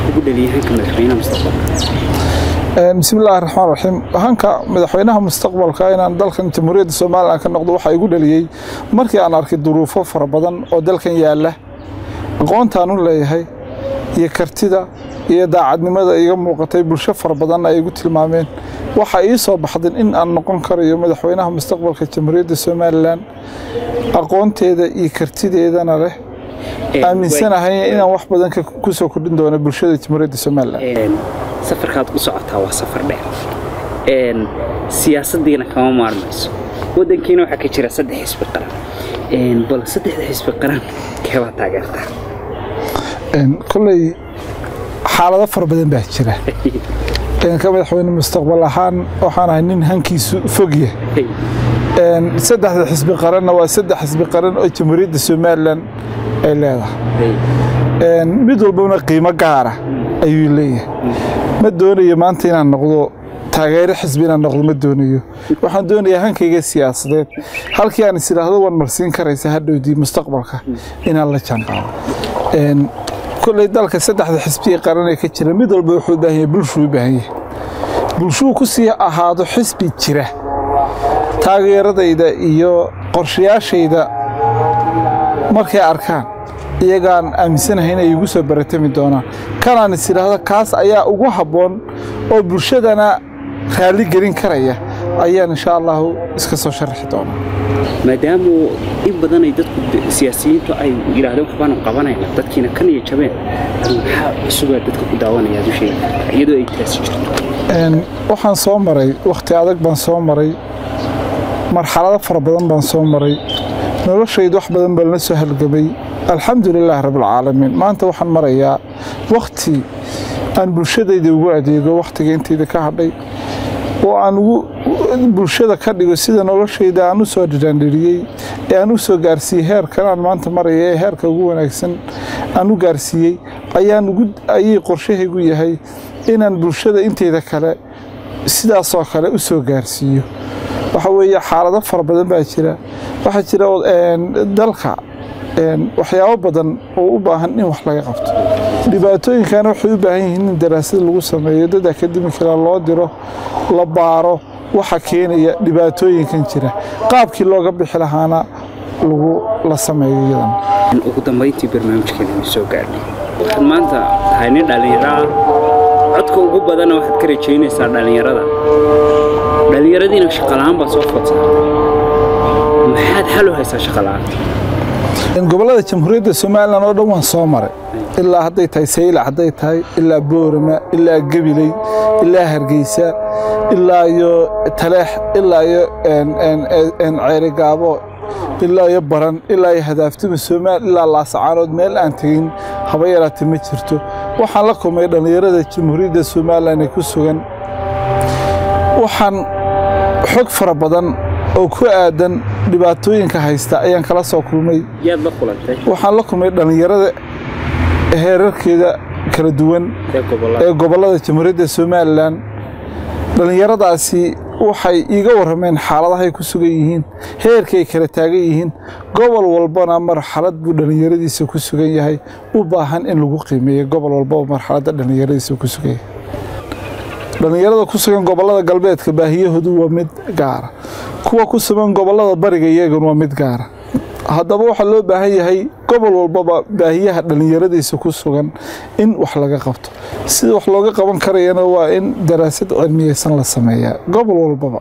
Kugu dhaliyay hanka madaxweynaha mustaqbalka? Bismi illaahi raxmaan raxiim. Hanka madaxweynaha mustaqbalka inaan dalkan Jamhuuriyadda Somalilan ka noqdo waxaa igu dhaliyey markii aan arkay duruufo fara badan oo dalkan yaalla, aqoontaan u leeyahay iyo kartida iyo daacadnimada iga muuqatay, bulsho fara badanna ay igu tilmaameen. Waxaa ii soo baxday in aan noqon karayo madaxweynaha mustaqbalka Jamhuuriyadda Somalilan, aqoonteeda iyo kartideedana leh, aaminsanahay inaan wax badan ku soo kordhin doono bulshada Jamhuuriyadda Somalilan. Safarkaad u socotaa waa safar dheer, siyaasaddiina kama maarmayso. Waddankiina waxaa ka jira saddex xisbi qaran. Bal saddexda xisbi qaran keebaa taageertaa? Kolley xaalado fara badan baa jira. Ka madaxweyne mustaqbal ahaan waxaan ahay nin hankiisu fogya. Saddexda xisbi qaranna waa saddex xisbi qaran oo Jamhuuriyadda Somalilan ay leedahay, mid walbana qiimo gaara ayuu leeyahay. Ma doonayo maanta inaan noqdo taageero xisbi, inaan noqdo ma doonayo. Waxaan doonayaa hankayga siyaasadeed halkii aan is idhaahdo waan marsiin karaysa hadhowdii mustaqbalka inaan la jaanqaado. Kolley dalka saddexda xisbiga qaran ee ka jira mid walba wuxuu u baahan yahay bulshuu u baahan yahay, bulshuu ku sii ahaado xisbi jira. Taageeradayda iyo qorshayaashayda markay arkaan, iyagaan aaminsanahay inay igu soo baratami doonaan. Kanaan is idhaahdo kaas ayaa ugu habboon oo bulshadana raalli gelin karaya ayaan insha Allahu iska soo sharaxi doonaa. Maadaama in badan ay dadku siyaasiyiintu ay yidhaahdeen waxbaanu qabanayna, dadkiina kan iyo jabeen, maxaa cusubaa dadka ku daawanaya aad u sheegi kartaa iyadoo ay taasi jirto? Waxaan soo maray wakhti adag baan soo maray, marxalado fara badan baan soo maray, noloshaydu wax badan baan la soo halgamay. Alxamdulilaahi rabbilcaalamiin, maanta waxaan marayaa wakhti aan bulshadayda ugu adeego wakhtiga intayda ka hadhay oo aan ugu bulshada ka dhigo sida noloshayda aan u soo dhiraandhiriyey ee aan u soo gaarsiiyey heerkan aan maanta maraya ee heerka ugu wanaagsan aan u gaarsiiyey ayaan ugu ayay qorshahaygu yahay inaan bulshada inteeda kale sidaasoo kale u soo gaarsiiyo. Waxa weeye xaalado fara badan baa jira. Waxaa jira dalka waxyaabo badan oo u baahan in wax laga qabto. Dhibaatooyinkana waxay u baahan yihiin in daraasad lagu sameeyo, dad akademikala loo diro, la baaro waxa keenaya dhibaatooyinkan jira, qaabkii looga bixi lahaana lagu la sameeyo iyadan. Ugu dambayntii barnaamijkeena soo gaadhnay. Waxaad maanta tahay nin dhallinyaro ah, codka ugu badanna waxaad ka rajaynaysaa dhallinyarada. Dhallinyaradiina shaqo la'aan baad soo food saartay. Maxaad xal u haysaa shaqo la'aanta? Gobollada Jamhuuriyadda Somalilan oo dhan waan soo maray, ilaa hadday tahay Saylac, hadday tahay ilaa Boorama, ilaa Gabiley, ilaa Hargeysa, ilaa iyo Taleex, ilaa iyo Ceerigaabo, ilaa iyo Baran, ilaa iyo Hadaaftuma Somaal, ilaa Laasacaanood. Meel aan tegin haba yaraatee ma jirto. Waxaan la kulmay dhallinyarada Jamhuuriyadda Somalilan ee ku sugan. Waxaan xog fara badan oo ku aadan dhibaatooyinka haysta ayaan kala soo kulmay. Yaad la kulantay? Waxaan la kulmay dhallinyarada heerarkeeda kala duwan ee gobollada ee gobollada Jamhuuriyadda Somalilan. Dhallinyaradaasi waxay iiga warrameen xaaladahay ku sugan yihiin, heerkay kala taagan yihiin. Gobol walbana marxalad buu dhallinyaradiisa ku sugan yahay u baahan in lagu qiimeeyo. Gobol walbaba marxaladda dhallinyaradiisa ku sugan yahay. Dhallinyarada ku sugan gobollada galbeedka baahiyahoodu waa mid gaara, kuwa ku sugan gobollada bariga iyaguna waa mid gaara. Haddaba waxaa loo baahan yahay gobol walbaba baahiyaha dhallinyaradiisa ku sugan in wax laga qabto. Sida wax looga qaban karayana waa in daraasad cilmiyeysan la sameeyaa gobol walbaba.